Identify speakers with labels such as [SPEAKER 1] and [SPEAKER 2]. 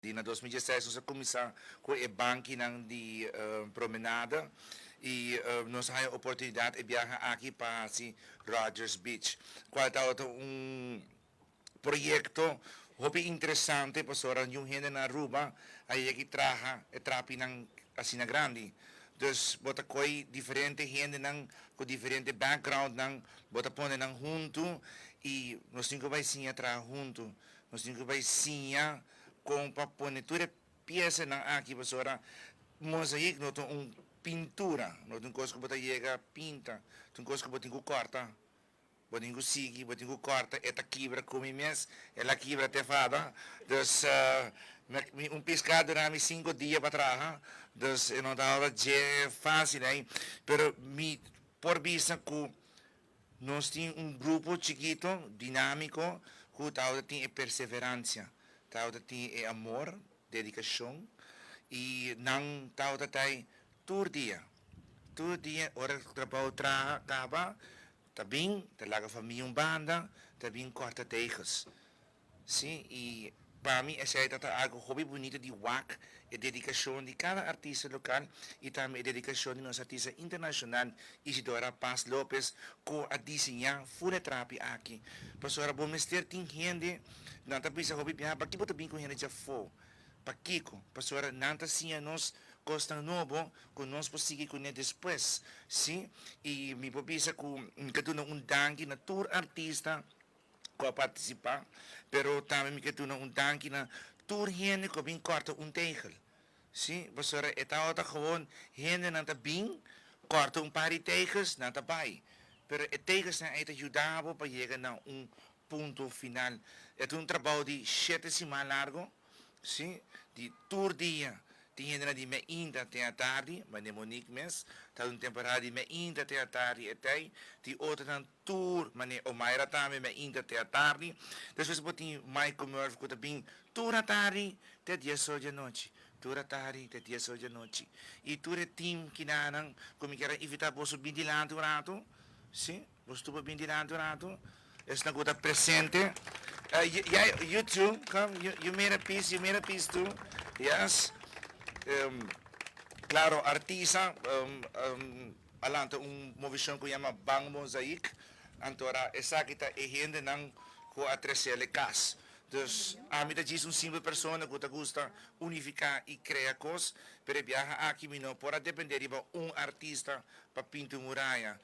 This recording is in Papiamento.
[SPEAKER 1] Na 2016 nos a cuminsa cu e bankinan di promenade y nos a haya oportunidad e biaha aki pa Rogers Beach, cual ta un proyecto hopi interesante, pasobra ningun hende na Aruba a yega traha e trapinan asina grandi. Dus bo ta coy diferente hendenan cu diferente background nan, bo ta pone nan hunto y nos tin cu bay siña traha hunto. Nos tin cu bay siña con pa pone tur piesanan aki, pasobra mosaic no ta un pintura, no ta un cos cu bo ta yega pinta, ta un cos cu bo tin cu corta. Bo tin cu sigui, bo tin cu corta, e ta kibra cu mi mes, el a kibra te fada. Dus un pisca dura mi 5 dia pa traha, dus no ta facil, hè? Pero mi por bisa cu nos tin un grupo chikito, dinamico, cu tin perseverancia, tin amor, dedicacion, y nan ta tur dia. Tur dia, ora trabou traha, caba, ta bin, ta laga famia un banda, ta bin corta tegels. Si, y pa mi esey ta algo hopi bunita di wak, e dedicacion di cada artista local y tambe e dedicacion di nos artista internacional Isidora Paz Lopez, cu a diseña full trapi aki. Pasobra bo mester tin hende, nan ta bisa hopi biaha, "Pakico bo ta bin cu hende di afo? Pakico?" Pasobra nan ta siña nos cos nobo, cu nos por sigui cune despues. Si, y mi por bisa cu un danki na tur artista cu a participa, pero tambe mi kier un danki na tur hende cu bin corta un tegel. Si, pasobra e ta gewoon hende nan ta bin corta un par di tegels, nan ta bay. Pero e tegels nan ta yuda pa yega na un punto final. E ta un trabou di 7 siman largo, si, di tur dia. Tin hende di mainta te atardi, manera Monique mes, ta un temporada di mainta te atardi e tey, tin otro nan tur, manera Omaira tambe mainta te atardi. Despues bo tin Michael Murphy cu ta bin tur atardi te 10 or di anochi. Tur atardi te 10 or di anochi. Y tur e team cu nan, cu mi kier invita boso bin dilanti un rato, si, boso tur bin dilanti un rato. Esnan cu ta presente. Yeah, you too. Come, you made a piece. You made a piece too. Yes. Claro, artista. A lanta un movecion cu yama Bang Mosaic. Anto, esaki ta e hendenan cu a trece cas. Dus, ami ta un simpel persona cu ta gusta unifica y crea cos, pero biaha aki mi no por depende di un artista pa pinta muraya.